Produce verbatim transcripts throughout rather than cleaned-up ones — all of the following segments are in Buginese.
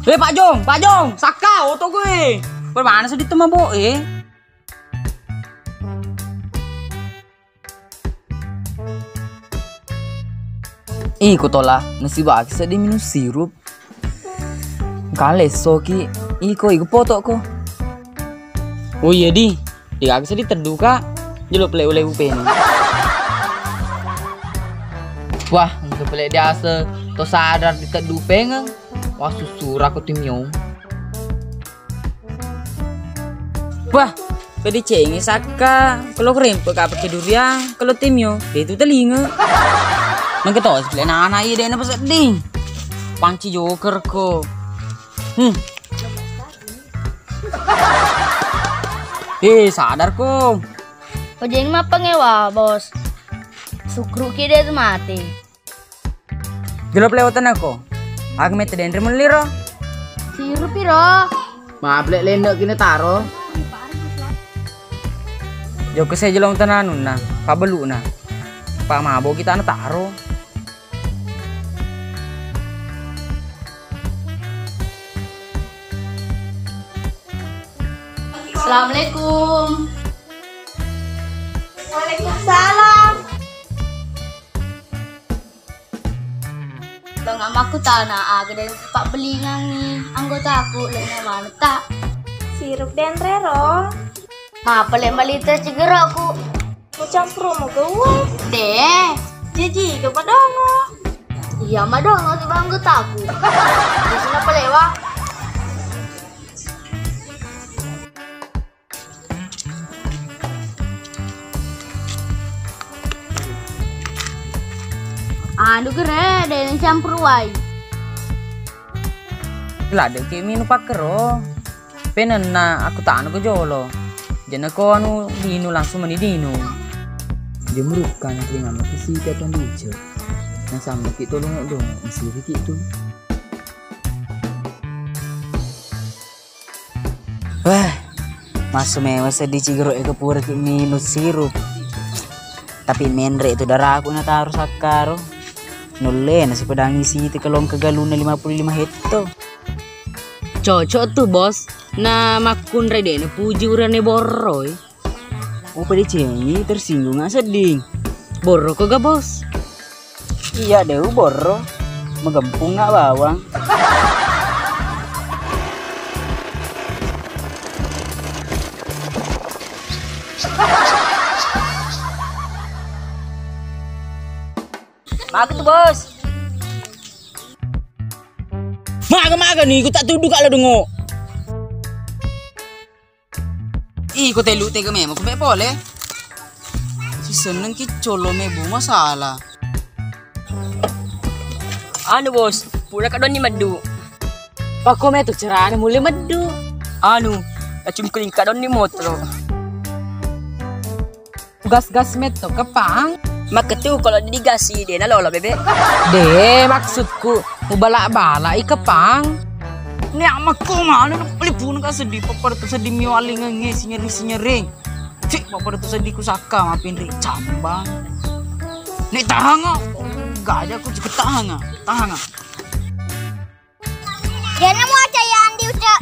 Eh, Pak Jong, Pak Jong, sakka oto gue. Permana sedih tuh mabok, eh? Iko tola, nasibaki seddi minung sirup. Kale soki, iko, iko potoko. Oh iya di, iya seddi teddu ka. Jelo pele ulewu peng. Wah, engka pele diase to sadar di teddu pengeng. Wah, susura ko timio. Wah, pedicengi sakka, kalau kerempe ka pake durian, kalau timio, itu telinga. Nengke to, sebelah nana iya dena pesedding. Panci joker ko. Hmm. Eh, sadar ko. Ojeng mappengewa, Bos. Sukru ki de mati. Jolo pelewatanako. Aga mette denre melliro. Sirupi ro. Maple lenne kine taro. Jokka saya jolo tananunna, pabeluna. Pa mabo kita na taro. Assalamualaikum. Waalaikumsalam. Tongeng makkutana, aga de' sipabbelingangngi anggotaku lenna manetta. Sirup denre ro. Mapale malita cigeroku. Mucampuru mugawa. De'. Jaji ga madongo. Iya madongo tu anggotaku. Di sini palewa. Anu gere, de' nacampuru wai. Ladde' ki minung pakkero. Penenna aku tanu ke jolo. Jana ko anu dinu langsung meni dinu. Jemurukkan telinga mati si kata dice. Nasambaki tolong dong, masih ki tu. Wah, massu mewa seddi cigero ega pura ki minung sirup. Tapi menre tu daraku nataro sakkaro. Nulle nasipedangi siti kelong kegalunna lima puluh lima hetto. Cocok tu, Bos. Na makkunrai de' napuji urane borroi. Mupadecengi tersinggung sedding. Borroko ga, Bos? Iya, de' uborro. Magempung nga bawang. Maga tu, Bos? Maga-maga ni, ku tak tuduh kalau dengo. Ih, ko telu tega memang ko me pole. Si seneng ki colo me bu masalah. Anu, Bos, pura kadonni meddu. Pako me tu carana mulle meddu. Anu, kacungkling kadonni motoro. Gas-gas metto kepang. Makketu kalau digasi de' nalolo bebe. De', maksudku mubala-balai kepang. Nia makko manu pelipun ka seddi, pappada tu seddi miwalingengnge sinyeri-sinyeri. Cik, pappada tu seddi ku sakka mapinri cambang. Nek tahanga, gaja ku cek tahanga, tahanga. Dena mua caya andi ucek.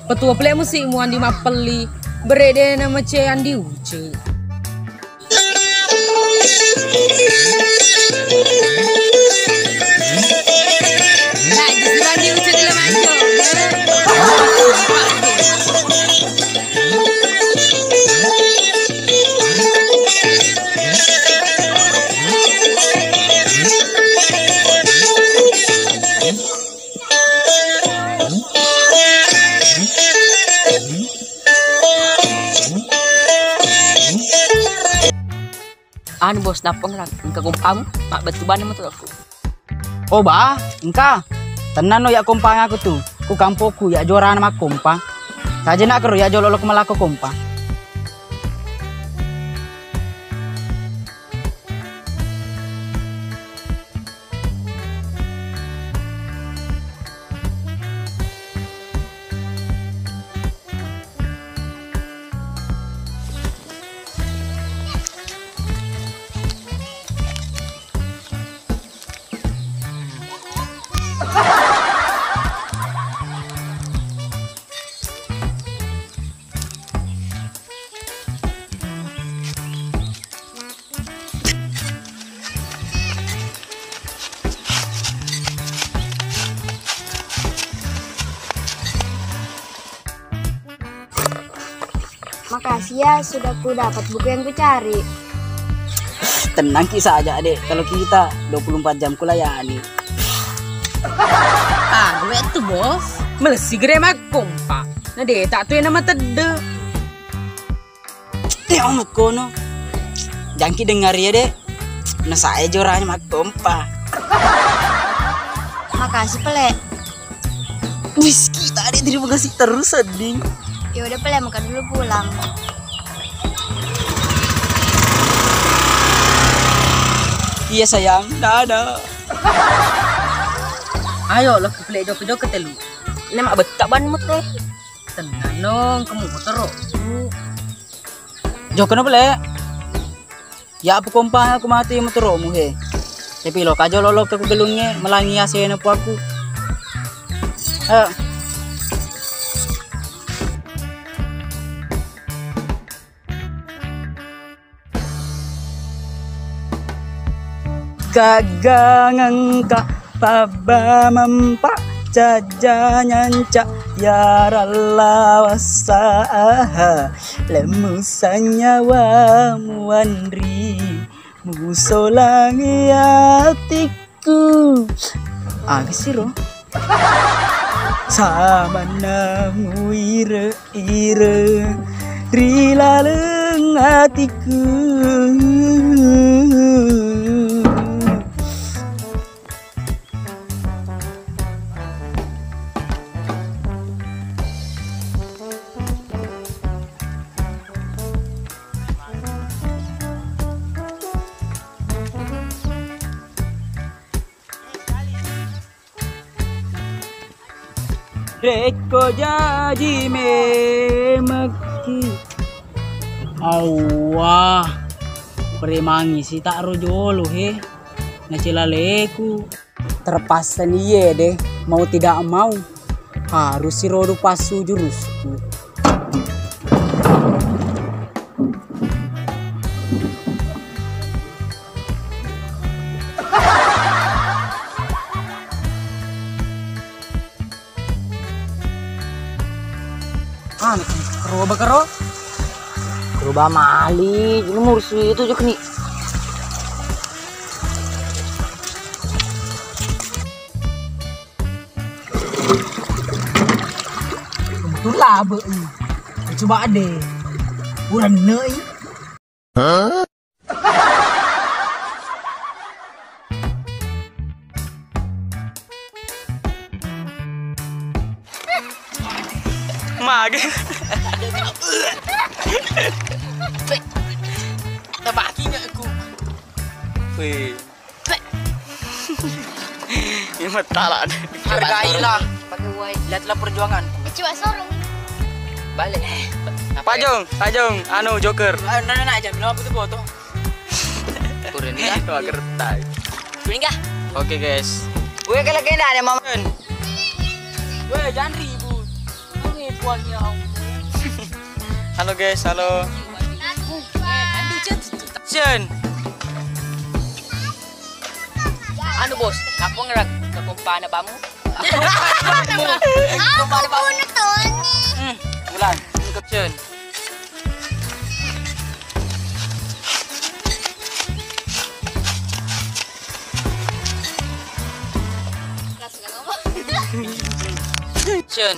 Petua pele musi mu andi mappelli, bere dena mece andi ucek. Nah, justru andi ucek dalam anjo. Anu, Bos, nappa ngelang engka kompamu, mabbettu bane motorku. Oh, Bah, engka. Tennanno ya kompang aku tu. Ku kampokku ya jorana makkompa. Sajena kero ya jolo-loko malako kompa. Makasih ya, sudah ku dapat buku yang ku cari. Tenang ki saja, Dek. Kalau kita dua puluh empat jam ku layani. Ah, gue tuh, Bos. Melesi gede makkompa. Nah, deh, tak tuh nama tedde. Nih, om kono. Jangki dengar ya, Dek. Nah, saya joranya makkompa. Makasih, Pele. Wis, kita ada, terima kasih terus, Anding. Ya udah, Pele, maka dulu pulang. Iya, sayang. Dadah. Ayo, lo Pele, jokka-jokka telu. Ini mak bettak ban motor. Tenang dong, kamu motor. Jokka no, Pele. Ya, apa kompa aku mati motormu he. Tapi lo kajo lo ke gelunge melangi asena puaku. Eh. Kagangengka pabba mempa caja nyanca yaralla wassa aha. Lemmu sanyawa muanri musolangi atiku. Aga siro? Samanna muire-ire ri laleng atiku. Rekko jaji memekki. Awwah, premangi sitaro jolo he. Nacilaleku. Terpaksa ni ye deh, mau tidak mau harus si Rodo passu jurusku. Anu ki, keroba kero. Keroba mali, ini mursi itu juga nih. Betul lah, Be. Coba deh. Kurang nih. Mage. Tabaki nggak aku? Wih. Ini matala. Hargailah. Pakai uai. Lihatlah perjuangan. Coba sorong. Balik. Pajong, pajong, anu, joker. Ah, nah, nah, nah, jam berapa tuh foto? Kurang ya. Wah, gertai. Kuning kah? Oke, guys. Gue kalau kena ada mama. Gue jangan ribut. Ini buahnya. Halo, guys, halo. Aduh, Cen. Cen. Anu, Bos, kapong rak, kapong pana bamu. Aku bunuh Tony. Hmm, bulan, ini ke Cen. Cen.